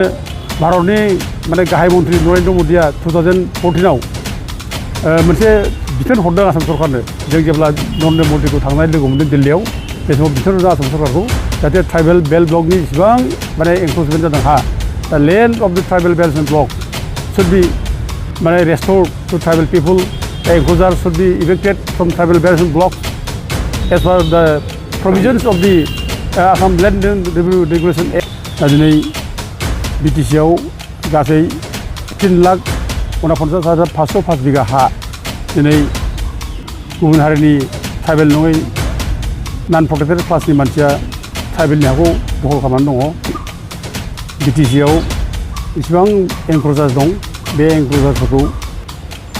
भारतनि माने गाहाय मन्थ्रि नरेन्द्र मदिया 2014आव मोनसे बिथोन हरदों आसाम सरकारनो जों जेब्ला नरेन्द्र मदिखौ थांनाय लोगो मोनदों दिल्लीयाव बे समाव बिथोन हरदों आसाम सरकारखौ जाहाथे ट्राइबेल बेल्ट ब्लकनि जेसेबां माने एनक्रोचमेन्ट जादों हा the land of the tribal belt and block should be माने restored to tribal people the encroacher should be evicted from tribal belt and block as per the provisions of द Assam land regulation act दा दिनै बिटिसिआव गासै 3,49,505 बिगा हा दिनै गुबुन हारिनि tribal नङै नन प्रोटेक्टेड क्लासनि मानसिया ट्राइबेलनि हाखौ दखल खालामनानै दङ बिटिसिआव इसेबां एनक्रोचार्स दं बे एनक्रोचार्सफोरखौ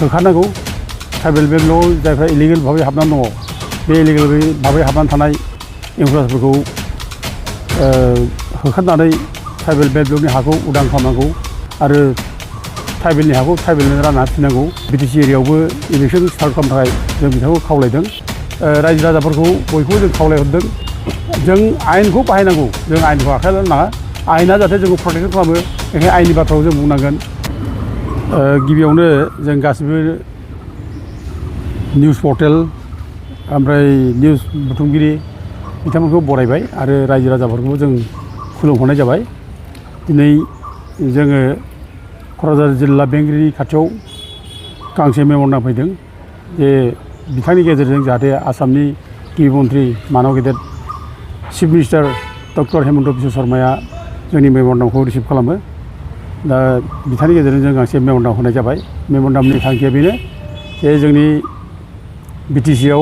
होखारनांगौ ट्राइबेल बेल्टआव जायफ्रा इलिगेल भाबै हाबनानै दङ बे इलिगेल भाबै हाबनानै थानाय एनक्रोचार्सफोरखौ होखारनानै ट्राइबेल बेल्ट ब्लकनि हाखौ उदां खालामनांगौ आरो ट्राइबेलनि हाखौ ट्राइबेलनो रानना होफिननांगौ बिटिसि एरियायावबो इलेक्सन स्टार्ट खालामनो थाखाय जों बिथांखौ खावलायदों रायजो राजाफोरखौ बयखौबो जों खावलायहरदों जों आयेनखौ बाहायनांगौ जों आयेनखौ आखाइ लानो नाङा आयेना जाहाथे जोंखौ प्रटेक्ट खालामो बेखायनो आयेननि बाथ्राखौ जों बुंनांगोन गिबियावनो जों गासिबो निउस पर्टेल ओमफ्राय निउस बुथुमगिरि बिथांमोनखौ बरायबाय आरो रायजो राजाफोरखौबो जों खुलुमहरनाय जाबाय दिनै जोङो क'क्राझार जिल्ला बेंगिरि खाथियाव गांसे मेम'रेन्डाम फैदों जे बिथांनि गेजेरजों जाहाथे आसामनि गिबि मन्थ्रि मानव गेदेर chief minister doctor Hemanta Biswa शर्माया जोंनि मेम'रेन्डामखौ रिसिभ खालामो दा बिथांनि गेजेरजों जों गांसे मेम'रेन्डाम होनाय जाबाय मेम'रेन्डामनि थांखिया बेनो जे जोंनि बिटिसिआव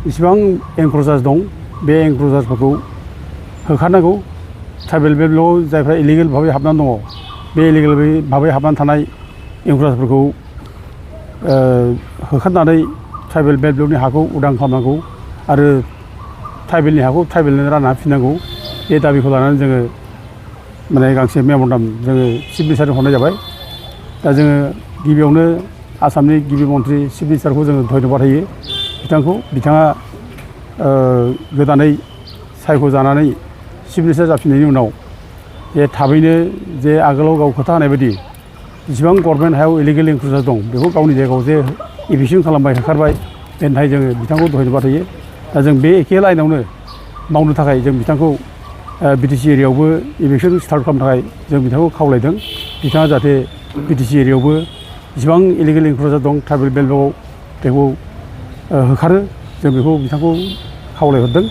इसेबां एनक्रोचार्स दं बे एनक्रोचार्सफोरखौ होखारनांगौ ट्राइबेल बेल्टआव जायफ्रा इलिगेल भाबै हाबनानै दङ बे इलिगेल भाबै हाबनानै थानाय एनक्रोचार्सफोरखौ होखारनानै ट्राइबेल बेल्ट ब्लकनि हाखौ उदां खालामनांगौ आरो ट्राइबेलनि हाखौ ट्राइबेलनो रानना होफिननांगौ बे दाबिखौ लानानै जोङो माने गांसे मेम'रेन्डाम जोङो चिफ मिनिस्टारनो हरनाय जाबाय दा जोङो गिबियावनो आसामनि गिबि मन्थ्रि चिफ मिनिस्टारखौ जोङो धन्यबाद होयो बिथाङा गोदानै सायख'जानानै चिफ मिनिस्टार जाफिननायनि उनाव जे थाबैनो जे आगोलाव गाव खोथा होनाय बायदि जेसेबां गभर्नमेन्ट हायाव इलिगेल एनक्रोचार्स दं बेखौ गावनि जायगायाव जे इभिक्सन खालामबाय होखारबाय बेनि थाखाय जोङो बिथांखौ धन्यबाद होयो दा जों बे एखे लाइनावनो मावनो थाखाय जों बिथांखौ बिटिसि एरियायावबो इभिक्सन स्टार्ट खालामनो थाखाय जों बिथांखौ खावलायदों बिथाङा जाहाथे बिटिसि एरियायावबो जेसेबां इलिगेल एनक्रोचार दं ट्राइबेल बेल्टआव बेखौ होखारो जों बेखौ बिथांखौ खावलायहरदों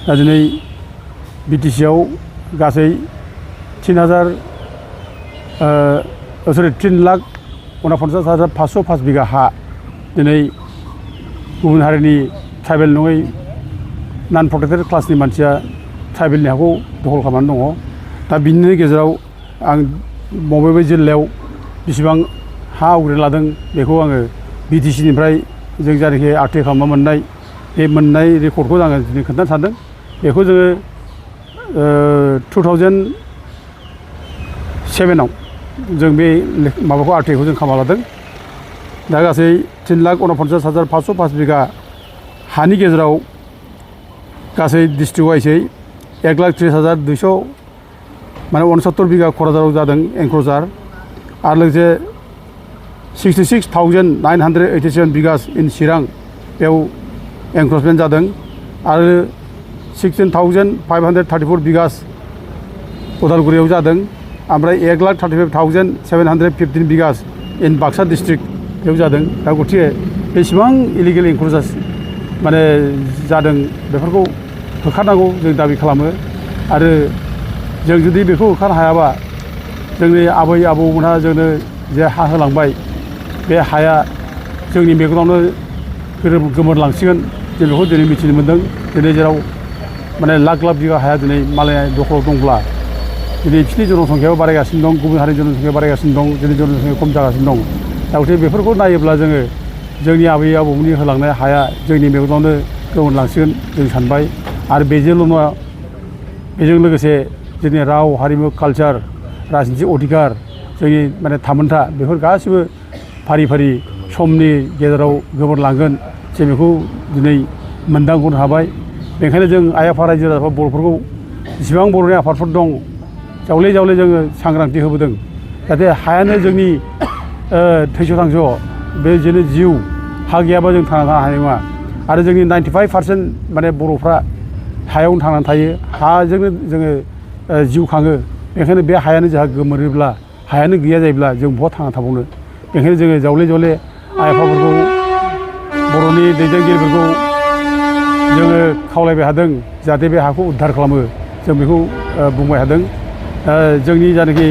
दा दिनै बिटिसिआव गासै 3,49,505 बिगा हा दिनै गुबुन हारिनि ट्राइबेल नङै नन प्रोटेक्टेड क्लासनि मानसिया ट्राइबेलनि हाखौ दखल खालामनानै दङ दा बिनि गेजेराव आं बबे जिल्लायाव बेसेबां हा आवग्रिना लादों बेखौ आङो बिटिसिनिफ्राय जों जायनाखि आरटिआइ खालामना मोननाय बे मोननाय रेकर्डखौ आङो दिनै खोन्थानो सानदों बेखौ जोङो 2007आव जों बे माबाखौ आरटिआइखौ जों खालामना लादों दा गासै 3,49,505 बिगा हानि गेजेराव गासै डिस्ट्रिक्ट वाइजै 1,30,200 माने 69 बिगा क'क्राझाराव जादों एनक्रोचार आरो लोगोसे 66,987 बिगास इन चिरां बेयाव एनक्रोचमेन्ट जादों आरो 16,534 बिगास उदालगुरियाव जादों ओमफ्राय 1,35,715 बिगास इन बाक्सा डिस्ट्रिक्ट बेयाव जादों दा गथिखे बेसेबां इलिगेल एनक्रोचार्स माने जादों बेफोरखौ होखारनांगौ जों दाबि खालामो आरो जों जुदि बेखौ होखारनो हायाबा जोंनि आबै आबौमोनहा जोंनो जे हा होलांबाय बे हाया जोंनि मेगनावनो गोमोरलांसिगोन जों बेखौ दिनै मिथिनो मोन्दों दिनै जेराव माने लाख बिगा हाया दिनै मालाया दखलाव दंब्ला दिनै बिसोरनि जनसंख्यायाबो बारायगासिनो दं गुबुन हारिनि जनसंख्या बारायगासिनो दं जोंनि जनसंख्या खम जागासिनो दं दा गथिखे बेफोरखौ नायोब्ला जोङो जोंनि आबै आबौमोननि होलांनाय हाया जोंनि मेगनावनो गोमोरलांसिगोन जों सानबाय आरो बेजोंल' नङा बेजों लोगोसे जोंनि राव हारिमु कालचार राजनिथि अधिकार जोंनि माने थामोनथा बेफोर गासिबो फारि फारि समनि गेजेराव गोमोरलांगोन जों बेखौ दिनै मोनदांहरनो हाबाय बेनिखायनो जों आइ आफा रायजो राजाफोर बर'फोरखौ जेसेबां बर'नि आफादफोर दं जावले जावले जोङो सांग्रांथि होबोदों जाहाथे हायानो जोंनि थैस' थांस' बे जोंनि जिउ हा गैयाबा जों थांना थानो हानाय नङा आरो जोंनि 95% माने बर'फ्रा हायावनो थांनानै थायो हाजोंनो जोङो जिउ खाङो बेखायनो बे हायानो जोंहा गोमोरोब्ला हायानो गैया जायोब्ला जों बहा थांना थाबावनो बेखायनो जोङो जावले जावले आइ आफाफोरखौ बर'नि दैदेनगिरिफोरखौ जोङो खावलायबाय थादों जाहाथे बे हाखौ उद्धार खालामो जों बेखौ बुंबाय थादों जोंनि जायनाखि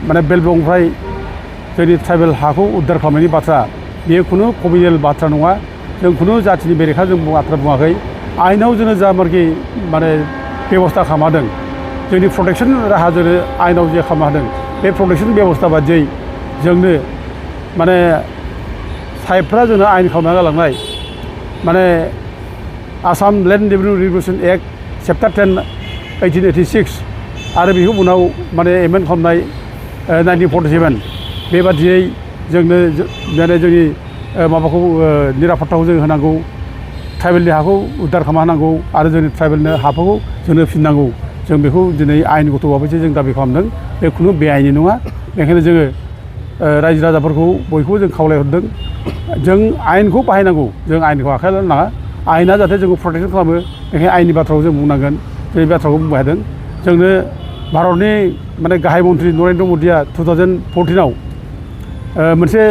माने बेल्ट ब्लकनिफ्राय जोंनि ट्राइबेल हाखौ उद्धार खालामनायनि बाथ्रा बेयो खुनु कमिउनेल बाथ्रा नङा जों खुनु जाथिनि बेरेखा जों बाथ्रा बुङाखै आइनाव जोङो जा मारखि माने बेबस्था खालामदों जोंनि प्रटेक्सन राहा जोङो आइनाव जे खालामना होदों बे प्रटेक्सन बेबस्था बादियै जोंनो माने साहेबफ्रा जोंनो आइन खालामना गालांनाय माने Assam land revenue regulation act chapter 10 1886 आरो बेखौ उनाव माने एमेन्ड खालामनाय 1947 बेबादियै जोंनो माने जोंनि माबाखौ निरापत्ताखौ जों होनांगौ ट्राइबेलनि हाखौ उद्धार खालामना होनांगौ आरो जोंनि ट्राइबेलनो हाफोरखौ जोंनो फिननांगौ जों बेखौ दिनै आयेनगत भाबै जों दाबि खालामदों बे खुनु बेआइनि नङा बेखायनो जोङो रायजो राजाफोरखौ बयखौबो जों खावलायहरदों जों आयेनखौ बाहायनांगौ जों आयेनखौ आखायाव लानो नाङा आयेना जाहाथे जोंखौ प्रटेक्सन खालामो बेखायनो आयेननि बाथ्राखौ जों बुंनांगोन बे बाथ्राखौ बुंबाय थादों जोंनो भारतनि माने गाहाय मन्थ्रि नरेन्द्र मदिया 2014आव मोनसे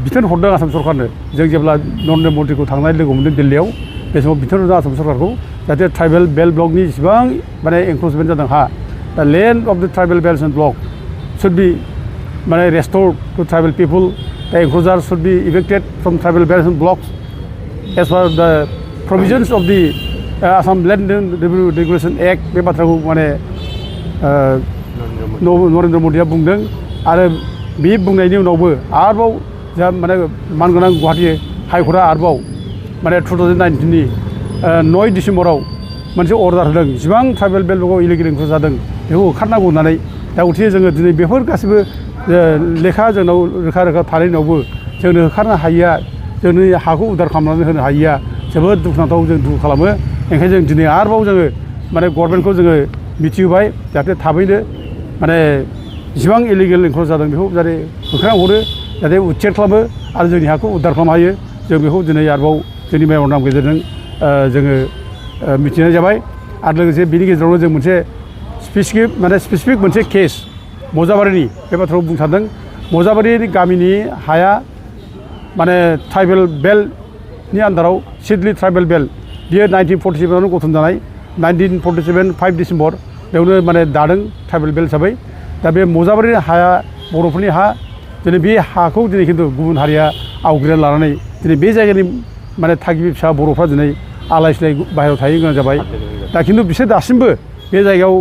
बिथोन हरदों आसाम सरकारनो जों जेब्ला नरेन्द्र मदिखौ थांनाय लोगो मोनदों दिल्लीयाव बे समाव बिथोन हरदों आसाम सरकारखौ जाहाथे ट्राइबेल बेल्ट ब्लकनि जेसेबां माने एनक्रोचमेन्ट जादों हा the land of the tribal belt and block should be माने restored to tribal people the encroacher should be evicted from tribal belt and blocks as per the provisions of the Assam land revenue regulation act बे बाथ्राखौ माने नरेन्द्र मदिया बुंदों आरो बे बुंनायनि उनावबो आरोबाव जा माने मानगोनां गुवाहाटी हाइकर्टआ आरोबाव माने 2019नि 9 डिसेम्बराव मोनसे अर्डार होदों जेसेबां ट्राइबेल बेल्ट ब्लकआव इलिगेल एनक्रोच जादों बेखौ होखारनांगौ होननानै दा गथिखे जोङो दिनै बेफोर गासैबो लेखा जोंनाव रोखा रोखा थानायनि उनावबो जोंनो होखारनो हायिया जोंनि हाखौ उद्धार खालामनानै होनो हायिया जोबोद दुखुनांथाव जों दुखु खालामो ओंखायनो जों दिनै आरोबाव जोङो माने गभर्नमेन्टखौ जोङो मिथिहोबाय जाहाथे थाबैनो माने जेसेबां इलिगेल एनक्रोच जादों बेखौ जाहाथे होखारना हरो जाहाथे उच्चेद खालामो आरो जोंनि हाखौ उद्धार खालामनो हायो जों बेखौ दिनै आरोबाव जोंनि मेम'रेन्डाम गेजेरजों जोङो मिथिनाय जाबाय आरो लोगोसे बिनि गेजेरावनो जों मोनसे स्पेसिफिक मोनसे केस मजाबारिनि बे बाथ्राखौ बुंनो सानदों मजाबारि गामिनि हाया माने ट्राइबेल बेल्टनि आन्दाराव सिडली ट्राइबेल बेल्ट बियो 1947आवनो गठन जानाय 1947 5 डिसेम्बर बेयावनो माने दादों ट्राइबेल बेल्ट हिसाबै दा बे मजाबारि हाया बर'फोरनि हा दिनै बे हाखौ दिनै खिन्थु गुबुन हारिया आवग्रिना लानानै दिनै बे जायगानि माने थागिबि फिसा बर'फ्रा दिनै आलाय सिलाय बाहेरायाव थाहैनो गोनां जाबाय दा खिन्थु बिसोर दासिमबो बे जायगायाव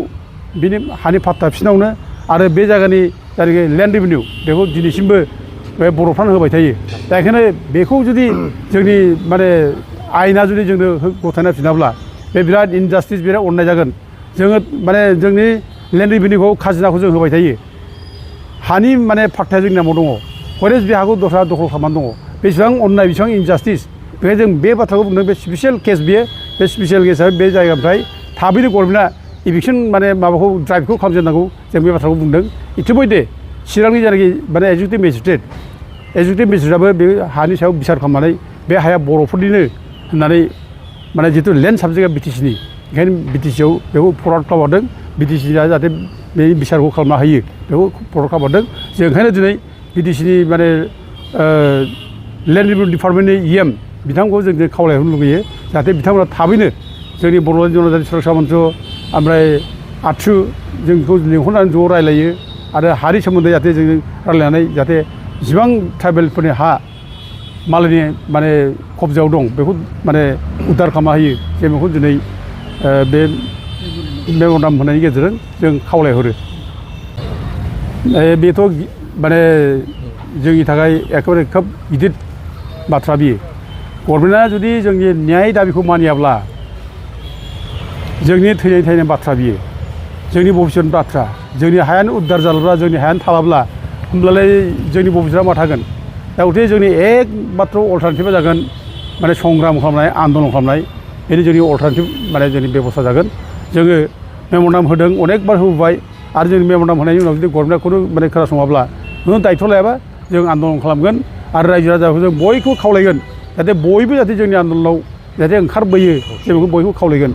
बिनि हानि पाट्टा बिसिनावनो आरो बे जायगानि जायनाखि लेन्ड रेभिनिउ बेखौ दिनैसिमबो बे बर'फ्रानो होबाय थायो दा बेखायनो बेखौ जुदि जोंनि माने आयेना जुदि जोंनो गथायना फिनाब्ला बे बिराद इनजास्टिस बिराद अननाय जागोन जोङो माने जोंनि लेन्ड रेभिनिउखौ खाजोनाखौ जों होबाय थायो हानि माने पाट्टाया जोंनि नामाव दङ हरेस बे हाखौ दस्रा दखल खालामनानै दङ बेसेबां अननाय बेसेबां इनजास्टिस बेखायनो जों बे बाथ्राखौ बुंदों बे स्पेसियेल केस बियो बे स्पेसियेल केसआ बे जायगानिफ्राय थाबैनो गभर्नमेन्टआ इभिक्सन माने माबाखौ ड्राइभखौ खालामजेननांगौ जों बे बाथ्राखौ बुंदों इतिमयधे चिरांनि जायनाखि माने एजुकेटिभ मेजिस्ट्रेटआबो बे हानि सायाव बिसार खालामनानै बे हाया बर'फोरनिनो होननानै माने जितु लेन्ड साबजेक्टआ बिटिसिनि ओंखायनो बिटिसिआव बेखौ फरवार्ड खालामहरदों बिटिसिआ जाहाथे बे बिसारखौ खालामनो हायो बेखौ फरवार्ड खालामहरदों जों ओंखायनो दिनै बिटिसिनि माने लेन्ड रेभिनिउ डिपार्टमेन्टनि EM बिथांखौ जों खावलायहरनो लुगैयो जाहाथे बिथांमोना थाबैनो जोंनि बर'नि जनजाति सुरक्षा मन्च ओमफ्राय आथ्रु जों बेखौ लिंहरनानै ज' रायलायो आरो हानि सोमोन्दै जाहाथे जों रायलायनानै जाहाथे जेसेबां ट्राइबेलफोरनि हा मालायनि माने कब्जायाव दं बेखौ माने उद्धार खालामना होयो जों बेखौ दिनै बे मेम'रेन्डाम होनायनि गेजेरजों जों खावलायहरो बेथ' माने जोंनि थाखाय एखेबारे खोब गिदिर बाथ्रा बियो गभर्नमेन्टआ जुदि जोंनि न्याय दाबिखौ मानियाब्ला जोंनि थैनाय बाथ्रा बियो जोंनि भबिष्यतनि बाथ्रा जोंनि हायानो उद्धार जालाब्ला जोंनि हायानो थालाब्ला होमब्लालाय जोंनि भबिष्यतआ मा थागोन दा गथिखे जोंनि एकमात्र अल्टारनेटिभा जागोन माने संग्राम खालामनाय आन्दलन खालामनाय बेनो जोंनि अल्टारनेटिभ माने जोंनि बेबस्था जागोन जोङो मेम'रेन्डाम होदों अनेकबार होबोबाय आरो जों मेम'रेन्डाम होनायनि उनाव जुदि गभर्नमेन्टआ खुनु माने खोनासङाब्ला नों दायथ' लायाबा जों आन्दलन खालामगोन आरो रायजो राजाखौ जों बयखौबो खावलायगोन जाहाथे बयबो जाहाथे जोंनि आन्दलनाव जाहाथे ओंखारबोयो जों बेखौ बयखौबो खावलायगोन